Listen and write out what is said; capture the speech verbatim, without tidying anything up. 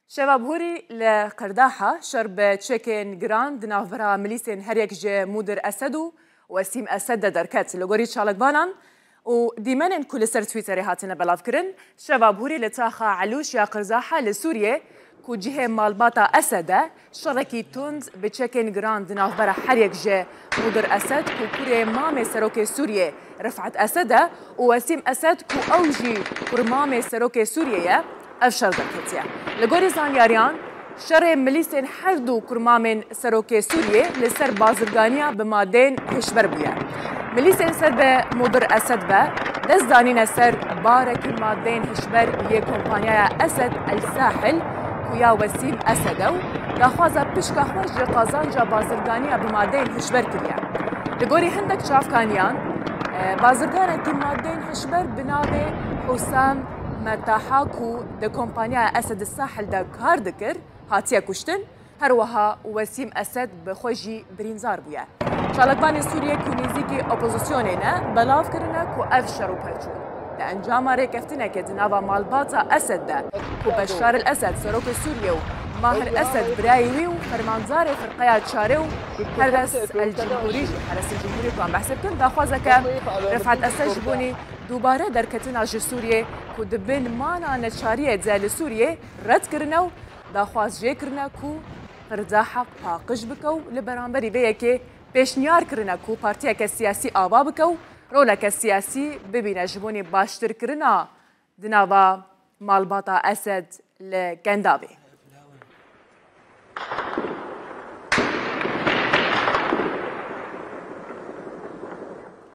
Şeva bihurî li Qerdaha şer bi çekên giran di navbera milîsên her yek ji Mudir Esed û Wesîm Esed de derket. Li gorî çalakvanan û dîmenên ku li ser Twitterê hatine belavkirin, şeva bihurî li taxa Elûş ya Qerdaha li Sûriyê ku cihê malbata Esed e, şerekî tund bi çekên giran di navbera her yek ji Mudir Esed ku kurê mamê serokê Sûriyê Rifat Esed e û Wesîm Esed ku ew jî kurmamê serokê Sûriyê ye, ev şer derketiye. Li gorî zanyariyan, şerê milîsên her du kurmamên serokê Sûriyê li ser bazirganiya bi madeyên hişber bûye. Milîsên ser bi Mudir Esed ve dest danîne ser barekî madeyên hişber yê kompanyaya Esed El Sahil ku ya Wesîm Esed e û daxwaza pişka xwe ji qazanca bazirganiya bi madeyên hişber kiriye. Li gorî hindek çavkaniyan, e, bazirganekî madeyên hişber bi navê Husam Metaha ku di kompanyaya Esed Sahil de kar dikir, hatiye kuştin. Her wiha Wesîm Esed bi xwe jî birînzar bûye. Çalakvanên Sûriyê ku nêzîkî opozisyonê ne, belav kirine ku ev şer û perçûn di encama rêkeftinekê di nava malbata Esed de ku Beşar el Esed, serokê Sûriyê û Mahir Esed, birayê wî û fermandarê firqeya çarê û Heres el Cumhurî jî, Heres el Cumhurî ku em behsê bikin, daxwazeke Refat Esed ji bonî dubare derketina ji Sûriyê ku di bin mana neçariyê de li Sûriyê red kirine û daxwaz jê kirine ku Qerdaha paqij bike û li beramberî vê yekê pêşniyar kirine ku partiyeke siyasî ava bike û roleke siyasî bibîne ji bonî baştirkirina di nava malbata Esed li Kendavê.